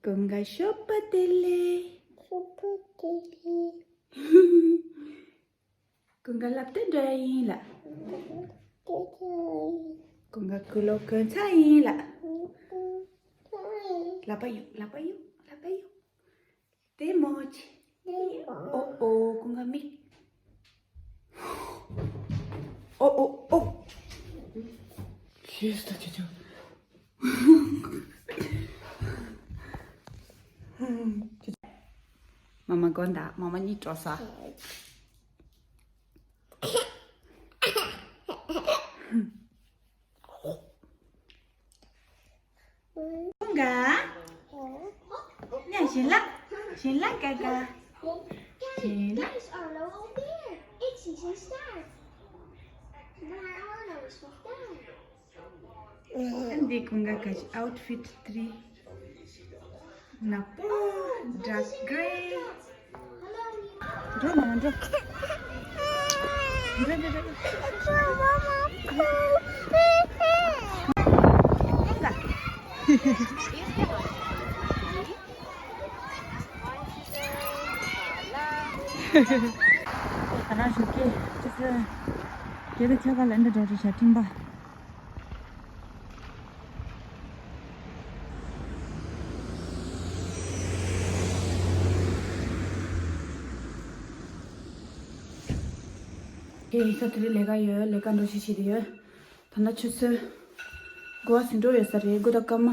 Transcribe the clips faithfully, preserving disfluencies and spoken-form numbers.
ཀུན་དགའ་ཞོགས་པ་བདེ་ལེགས། ཞོགས་པ་བདེ་ལེགས། ཀུན་དགའ་སློབ་གྲྭ་འགྲོ་ཡ་ཡིན་ལགས། ཀུན་དགའ་ཀུན་སློབ་གོན་ཚར་ཡིན་ལགས། ལག་པ་གཡུག་ལག་པ་གཡུག་ལག་པ་གཡུག་དེ་མོ་ཆེ། ཨོ་ཨོ་ཀུན་དགའ་མིག་ཨོ་ཨོ་ཨོ། ཤེས་ད་ཁྱོད་ཁྱོད། མ་མ་དགོན་ད་མ་མ་གཉིད་བྲོ་ས། ཀུན་དགའ། ཉ་བཞིན་ལ། བཞིན་ལ་ཀ་ཀ་བཞིན་ལ། འདི་ཀུན་དགའ་ག་ཅི་ཨའུ་ཊི་ཕིཊ་ཐི་རི། ནག་པོ། ཌརྐ་གྷི་རེ། འགྲོ་མ་འགྲོ། འགྲོ་འགྲོ་འགྲོ། ད་རང་ཞོགས་ཀས་ཅི་ཟེར། སྐད་དེ་ཆ་ག་ལ་འདི་འགྲོ་རེད་ཤག་སྤྲིན་པ། ཁྱེད་ཡིན་ས་དེ་རིང་ལས་ཀ་ཡོད། ལས་ཀ་འགྲོ་ཤེས་ཤེས་དེ་ཡོད། ད་ནི་ཆུ་ཚོད་དགུ་པ་ཟིན་འགྲོ་ཡོད་ས་རེད། དགུ་དང་སྐར་མ།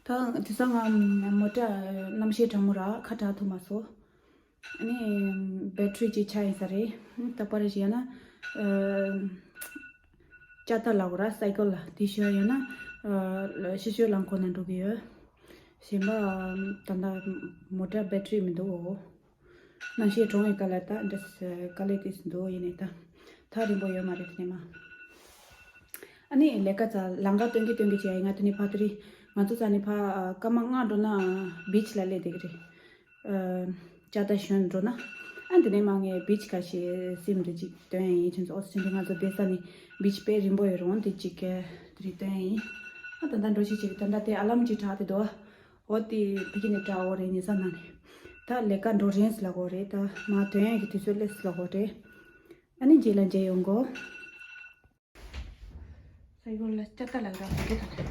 ད་དེང་སང་ང་མོ་ཊ་གནམ་གཤིས་གྲང་མོ་ར་ཁ་གྲག་ཐུབ་མ་སོང་། ཨ་ནི་བེ་ཊི་རི་ཅིག་ཆག་ཡིན་ས་རེད། ད་པར་ཞིག་ཡང་ན་ཨ་ལྕགས་རྟ་ལ་གོ་ར་སའི་ཀལ་ལ་དེ་ཞོ་ཡང་ན་ཨ་ཤི་ཤོ་རླངས་འཁོར་ནང་འགྲོ་གི་ཡོད། གཞན་པ་ད་ལྟ་མོ་ཊ་བེ་ཊི་རི་མི་འདུག་ཨོ། གནམ་གཤིས་གྲང་བའི་སྐབས་ལ་ད་འདྲ་དཀའ་ལས་དེ་འདུག་ཡིན་ནའི་ད་ཐག་རིང་པོ་ཡོད་མ་རེད་དེ་ནས་མ། ཨ་ནི་ལས་ཀ་ཚ་ལམ་ཁ་སྟོན་གི་སྟོན་གི་བྱས་ཡིན། ང་དེ་ནས་ཕ་དེ་རིང་ང་ཚོ་ཚ་ནས་ཕ་སྐར་མ་ལྔ་འགྲོ་ན་བིཆ་ལ་སླེབས་བསྡད་ཀྱི་རེད། ཨ་ལྕགས་རྟ་ཞོན་འགྲོ་ན། ཨ་དེ་ནས་མ་ངས་བིཆ་ཁ་ཤས་སིམ་དེ་ཅིག་སྟོན་ཡིན། ཁྱོད་ཚོ་ཨོ་སི་ཊེ་ལི་ཡ་ང་ཚོ་བསྡད་ས་ནས་བིཆ་དཔེ་རིང་པོ་ཡོད་རུང་དེ་ཅིག་དེ་རིང་སྟོན་ཡིན། ཨ་ད་ལྟ་འགྲོ་ཤེས་ཅིག་ད་ལྟ་དེ་ཨ་ལམ་ཅིག་གྲགས་དེ་འདུག་ཨོ་དེ་ཕ་གི་ནས་གྲགས་འོ་རེད་ཉེ་ས་ན་ནས། ད་ལས་ཀ་འགྲོ་རན་ལ་གོ་རེད། ད་མ་དོན་ཡག་གི་དུས་ཚོད་སླེབས་ལ་གོ་རེད། ཨ་ནི་རྗེས་ལ་མཇལ་ཡོང་གོ། སའི་ཀལ་ལ་ལྕགས་རྟ་ལ་རག་གི་དང་།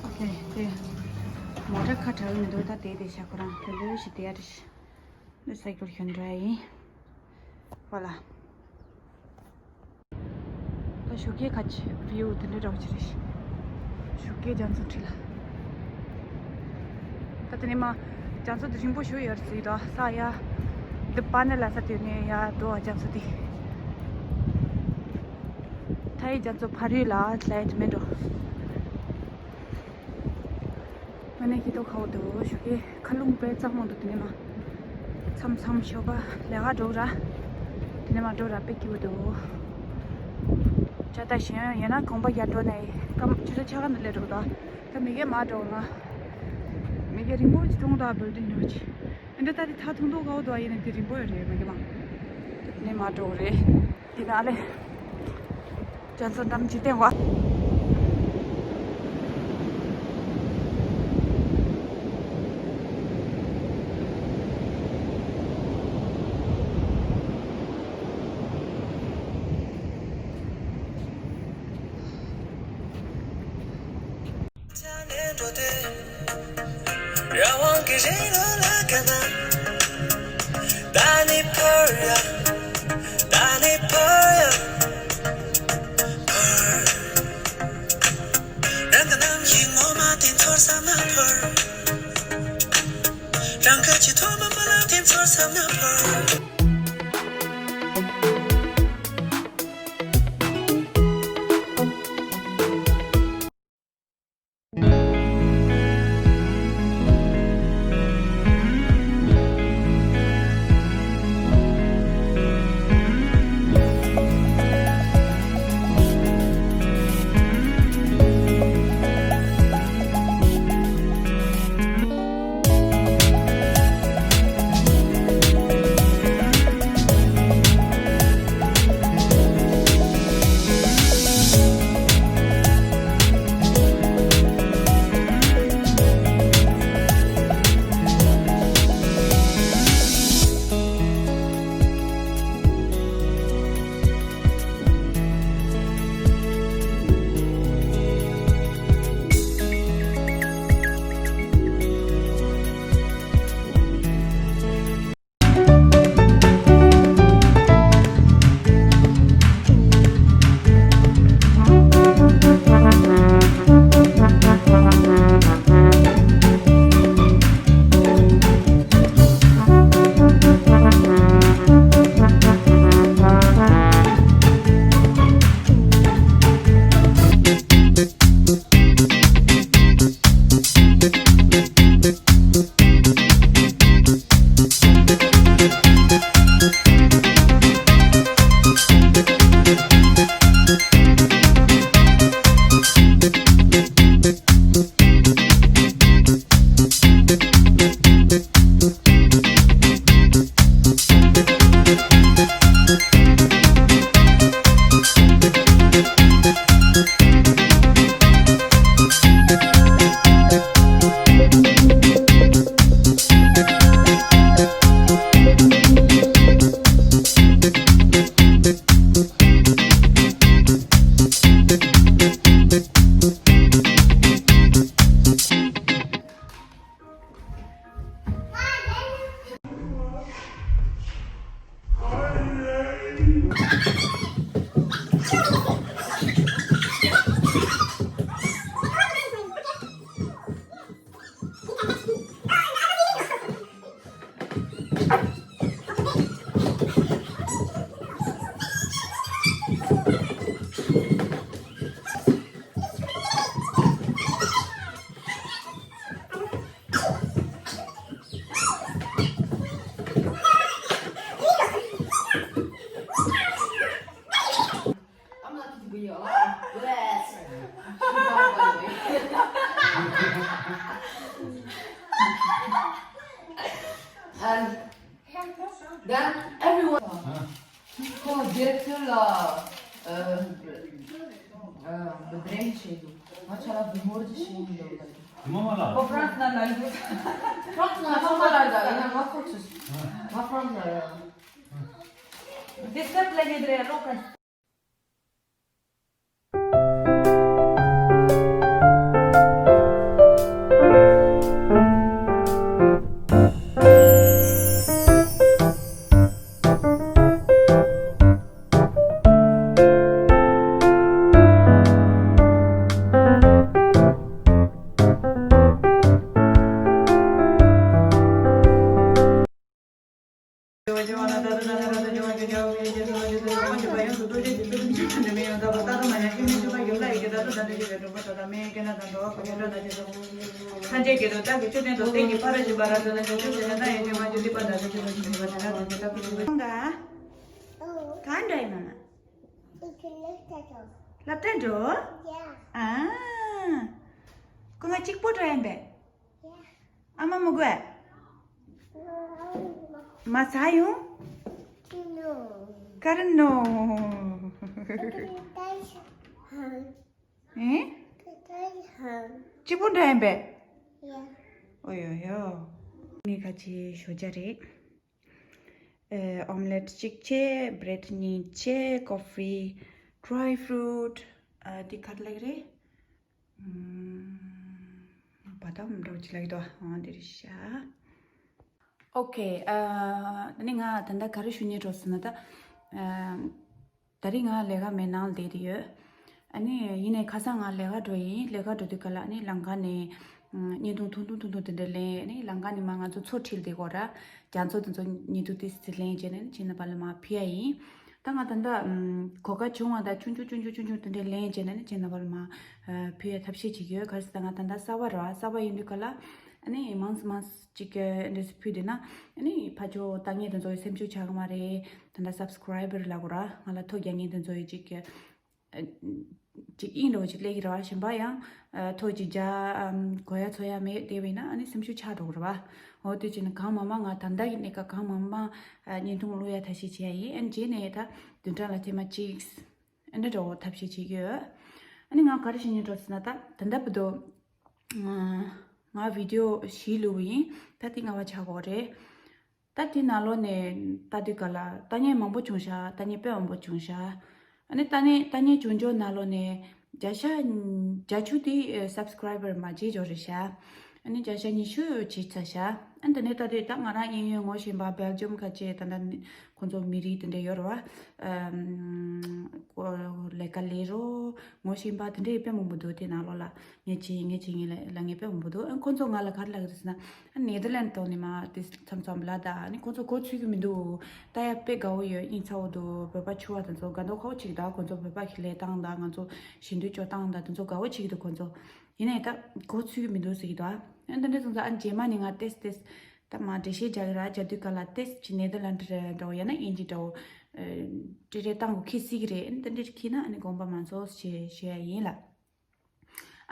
ཨོ་ཁེ་དེ། མོ་ཊ་ཁ་གྲག་མི་འདུག་ད་དེ་དེ་ཤ་ཁོ་རང་དེ་འདྲ་ཞིག་དེ་ཡ་རེད། ནི་སའི་ཀལ་ཞོན་འགྲོ་ཡ་ཡིན། ཝ་ལ། ད་ཞོགས་ཀའི་ཁ་ཆེ་བིའུ་དེ་འདྲ་འདྲ་བོ་ཅིག་རེད། ཞོགས་ཀའི་རྒྱ་མཚོ་འཁྲིས་ལ། ད་དེ་ནས་མ་རྒྱ་མཚོ་དེ་རིང་པོ་ཞིག་ཡོད་རེད་ཟེར་གི་འདུག་ས་ཡ། འདི་པ་ནེ་ལ་ས་དེ་ནས་ཡ་འགྲོ་བ་རྒྱ་མཚོ་དེ། ཐའི་རྒྱ་མཚོ་ཕ་རི་ལ་ལའེ་ཊི་མེད་འགྲོ། ང་ནི་སྐྱིད་ཏོ་ཁ་བོ་འདུག་ཞོགས་ཀའི་ཁ་རླུང་དཔེ་གཙང་མོ་འདུག་དེ་ནས་མ། མཚམས་མཚམས་ཞོགས་པ་ལས་ཀ་འགྲོ་ར། དེ་ནས་མ་འགྲོ་ར་དཔེ་སྐྱིད་པོ་འདུག་ཅ་ད་ཞོན་ཡོད་ན་གོམ་པ་རྒྱག་འགྲོ་ནས་སྐམ་ཆུ་ཚོད་ཆ་ག་ནས་སླེབས་འགྲོ་ད། ད་མི་གེ་མ་འགྲོ་ང་། མི་གེ་རིང་པོ་ཅིག་ཐུང་ད་བོད་དུ་ཉོ་ཅི། ཨེ་འདྲ་ད་དེ་ཐག་ཐུང་ཐུང་ག་བོ་འདུག་ཡིན་ན་དེ་རིང་པོ་ཡོད་རེད་མི་གེ་མ། དེ་ནས་མ་འགྲོ་རེད། དེ་ནས་ཨ་ལེ། རྒྱ་མཚོ་འགྲམ་འཇིག་རྟེན་བ། རང་དབང་གི་རི་ལོ་ལ་ག་ན། ད་ནི་ཕར་ཡ། ད་ནི་ཕར་ཡ། ཕར། རང་གི་ནང་གི་ངོ་མ་དེ་ཚོར་བསམ་ན་ཕར། རང་གི་ཆེས་ཐོག་མ་མ་ལག་དེ་ཚོར་བསམ་ན་ཕར། I'm lucky to be alive. Yes. And then everyone. ཁོང་ཌི་རེག་ཊར་ལ་ཨ་ཨ་བུད་རན་བྱས་འདུག་ང་ཆ་ལ་བུ་མོར་གྱི་ཤེས་ཡོན་འདུག་ཁོ་ཧྥ་རན་སི་ན་ལ་ཡོད། ཧྥ་རན་སི་ན་ཧྥ་རན་སི་ལ་ཡོད། ཡིན་ན་ང་ཁོ་ཚོས་ང་ཧྥ་རན་སི་ལ་ཡོད། དེ་སྟབས་ལ་ཉེ་དེ་རེད་ལོ་ཀ་གང་འདྲ་ཡིན་མ་མ། སློབ་གྲྭ་འགྲོ། ཨ། ཁོ་ང་གཅིག་པོ་འགྲོ་ཡིན་པས། ཨ་མ་མི་དགོས། མ་ཟ་ཡོང་། ཀ་ར་ནོ། ཨེ། གཅིག་པོ་འགྲོ་ཡིན་པས། ཨོ་ཡོ་ཡོ། ངས་ཁ་ཆེ་ཞོ་ཇ་རེད། ཨོམ་ལེཊ་གཅིག་བྱས། བྷི་རེཌ་གཉིས་བྱས། ཀོ་ཕི། ཌ་རའི་ཕུ་རུཊ། ཨ་འདི་ག་རེ་ལབ་ཀྱི་རེད། ཨམ། བ་དམ་འདྲ་བོ་ཅིག་ལབ་ཀྱི་འདུག་ཨ་འདི་རེད་ཤག་ཨོ་ཁེ། ཨ་ནི་ང་ད་ལྟ་ག་རེ་ཞུ་སྙིང་འདོད་ཟེར་ན་ད། ཨ་ད་རེས་ང་ལས་ཀ་མེད་ནང་བསྡད་དེ་ཡོད། ཨ་ནི་ཡིན་ནའི་ཁ་སང་ང་ལས་ཀ་འགྲོ་ཡིན། ལས་ཀ་འགྲོ་དུས་ག་ལ་ཨ་ནི་ལམ་ཁ་ནས་བརྙན་ཐུང་ཐུང་ཐུང་ཐུང་ཐུང་དེ་འདྲ་ལེན། ཨ་ནི་ལམ་ཁ་ནས་མར་ང་ཚོ་མཚོ་འཁྲིད་བསྡད་ཀྱི་ཡོད་ར། རྒྱ་མཚོ་དེ་ཚོ་བརྙན་ཐུང་ཏོག་ཙམ་ལེན་བྱས་ནས་ཨ་ནི་ཁྱེད་རྣམ་པ་ལ་མར་ཕུལ་ཡ་ཡིན། ད་ང་ད་ལྟ་གོ་སྐབས་བྱུང་བ་དང་ཆུང་ཆུང་ཆུང་ཆུང་ཆུང་ཆུང་དེ་འདྲ་ལེན་བྱས་ནས་ཨ་ནི་ཁྱེད་རྣམ་པ་ལ་མར་ཕུལ་ཡ་ཐབས་ཤེས་བྱེད་ཀྱི་ཡོད། ག་རེ་ཟེར་ན་ང་ད་ལྟ་གསར་པ་ར། གསར་པ་ཡིན་དུས་ག་ལ་ཨ་ནི་མང་ཙམ་མང་ཙམ་ཅིག་གི་འདྲ་སེ་ཕུལ་བསྡད་ན་ཨ་ནི་ཕར་ཕྱོགས་ལྟ་མཁན་དེ་ཚོ་སེམས་ཤུགས་ཆག་གི་མ་རེད། ད་ལྟ་སབ་སི་ཀྲའི་བར་ལབ་དགོས་ར། ང་ལ་ཐོ་རྒྱག་མཁན་དེ་ཚོ་ཡི་ཅིག་གི་ཅིག་དབྱིངས་འདྲ་བོ་ཅིག་སླེབས་ཀྱི་རེད་བ། གཞན་པ་ཡང་ཐོ་ཅིག་རྒྱག་གོ་ཡ་ཚོར་ཡ་མེད་བསྡད་པ་ཡིན་ན་ཨ་ནི་སེམས་ཤུགས་ཆག་འགྲོ་གི་རེད་བ། འོ་དེ་བྱས་ནས་གང་མང་མང་ང་ད་ལྟ་གི་གནས་སྐབས་གང་མང་མང་བརྙན་ཐུང་བླུག་ཡ་ཐབས་ཤེས་བྱེད་ཡ་ཡིན། ཨ་ནི་རྗེས་ནས་ད་བདུན་ཕྲག་ལ་ཐེངས་མ་གཅིག་ཨ་འདྲ་འདྲ་བོ་ཐབས་ཤེས་བྱེད་ཀྱི་ཡོད། ཨ་ནི་ང་ག་རེ་བཤད་སྙིང་འདོད་ཟེར་ན་ད་ད་ལྟ་བར་དུ་ང་བི་ཌི་ཡོ་བཞི་བླུགས་པ་ཡིན། ད་དེ་ལྔ་པ་ཆགས་ཀྱི་ཡོད་རེད། ད་དེ་ནང་ལོགས་ནས་ལྟ་དུས་ག་ལ་ལྟ་མཁན་མང་པོ་བྱུང་ཤག་ལྟ་མཁན་དཔེ་མང་པོ་བྱུང་ཤག་ཨ་ནི་ལྟ་མཁན་ལྟ་མཁན་བྱུང་ཕྱོགས་ནང་ལོགས་ནས་བརྒྱ་ཆ་བརྒྱད་ཅུ་དེ་སབ་སི་ཀྲའི་བར་མར་བརྗེད་འགྲོ་རེད་ཤག་ཨ་ནི་བརྒྱ་ཆ་ཉི་ཤུ་བརྗེད་ཚར་ཤག་ཨ་འདི་ནས་ལྟ་དུས་ད་ང་རང་གཡས་གཡོན་ངོ་ཤེས་པ་སྦེལ་ཇམ་ཁ་ཅིག་ད་ལྟ་ཁོང་ཚོ་མི་རིགས་དེ་འདྲ་ཡོད་རེད་བ། ཨམ། ལས་ཀ་ལས་རོགས་ངོ་ཤེས་པ་དེ་འདྲ་དཔེ་མང་པོ་འདུག་དེ་ནང་ལོགས་ལ། ངས་བྱེད་ངས་བྱེད་ངས་ལ་ལ་ངས་དཔེ་མང་པོ་འདུག་ཨ་ཁོ་ཚོ་ང་ལ་ག་རེ་ལབ་ཀྱི་རེད་ཟེར་ན། ཨ་ནེ་དར་ལན་ཐོག་ནས་མར་དེ་མཚམས་མཚམས་ལ་ད་ཨ་ནི་ཁོ་ཚོ་གོ་ཚོད་ཀྱི་མི་འདུག་ལྟ་ཡ་དཔེ་དགའ་བོ་ཡོད། དབྱིངས་ཚ་བོ་འདུག་བོད་པ་ཕྱུ་པ་དེ་ཚོ་དགའ་མདོག་ཁ་བོ་བྱེད་ཀྱི་འདུག་ཁོ་ཚོ་བོད་པ་གི་ལས་སྟངས་དང་ང་ཚོ་ཞི་འདུལ་སྤྱོད་སྟངས་དང་དེ་ཚོ་དགའ་བོ་བྱེད་ཀྱི་འདུག་ཁོ་ཚོ། ཡིན་ནའི་ད་གོ་ཚོད་ཀྱི་མི་འདུག་ཟེར་གྱི་འདུག་ཨ་འདི་འདྲ་སོང་ཙང་ཨ་རྗེས་མ་ནས་ང་ཏེས་ཏེས་ད་མར་འགྲེལ་བཤད་རྒྱག་གི་ར། རྒྱག་དུས་ག་ལ་ཏེས་ཅིག་ནེ་དར་ལན་འདྲ་འདྲ་བོ་ཡང་ན་དབྱིན་ཇི་འདྲ་བོ་ཨ་ཏྲེ་ཏྲེ་སྟངས་གོ་ཁེ་སྲིད་ཀྱི་རེད། ཨ་འདི་འདྲ་ཁེ་ན་ཨ་ནི་དགོངས་པ་མ་ཚོམ་ཞེས་ཞུ་ཡ་ཡིན་ལ།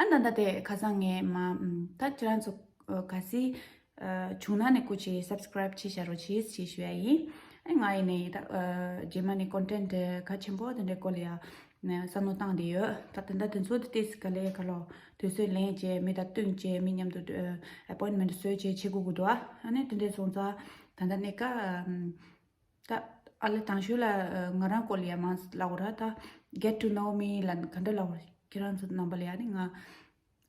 ཨ་ད་ད་དེ་ཁ་སང་ངས་མ་ད་ཁྱེད་རང་ཚོ་ག་སྲིད་བྱུང་ན་ནས་སྐུ་མཁྱེན་སབ་སི་ཀྲའིབ་བྱེད་བྱ་རོགས་བྱེད་ཞེས་ཞུ་ཡ་ཡིན། ཨ་ང་ཡིན་ནས་ད་རྗེས་མ་ནས་ཀོན་ཊེན་ཊི་གལ་ཆེན་པོ་དེ་འདྲའི་སྐོར་ལ་ཡ་བསམ་བློ་བཏང་བསྡད་ཡོད། ད་ད་ད་དེ་ཚོ་དེ་ཏེས་ག་ལེ་ག་ལོ་དུས་ཚོད་ལེན་བྱས་མི་དང་བསྟུན་བྱས་མི་མཉམ་དུ་ཨ་པོ་ཡིན་མེན་ཊི་བཟོས་བྱས་བྱེད་དགོས་ཀྱི་འདུག་ཨ་ནི་དེ་འདྲས་སོང་ཙང་ད་ད་གནས་ཀ་ད་ཨ་ལེ་དང་ཤོས་ལ་ང་རང་སྐོར་ལ་ཡ་མང་ལབ་དགོས་ར། ད་Get to know me ལ་ག་འདྲ་ལབ་དགོས་ར། ཁྱེད་རང་ཚོ་རྣམ་པ་ལ་ཡ་ནི་ང་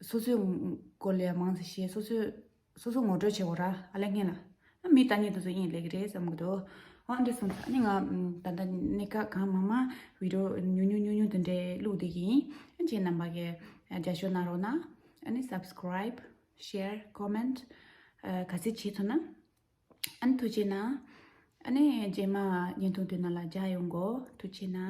སོ་སོའི་སྐོར་ལ་ཡ་མང་ཙམ་བཤད། སོ་སོའི་སོ་སོ་ངོ་སྤྲོད་བྱེད་དགོས་ར། ཨ་ལེ་ངན་ལ་ཨ་མི་ལྟ་མཁན་དེ་ཚོ་ཡིན་ལེགས་རེད་བསམ་གི་འདུག་འོ་འདི་སོང་ཙང་ནི་ང་ད་ལྟ་གནས་སྐབས་གང་མང་མང་བི་ཌི་ཡོ་ཉུང་ཉུང་ཉུང་ཉུང་དེ་འདྲས་བླུགས་བསྡད་ཀྱི་ཡིན། ཁྱེད་རྣམ་པ་གིས་རྒྱབ་སྐྱོར་གནང་རོགས་གནང་། ཨ་ནི་subscribe, share, comment ག་ཚོད་བྱེད་ཐུབ་ན། ཨ་ནི་ཐུགས་རྗེ་གནང་། ཨ་ནི་རྗེས་མ་བརྙན་ཐུང་དེ་ནང་ལ་མཇལ་ཡོང་གོ། ཐུགས་རྗེ་གནང་།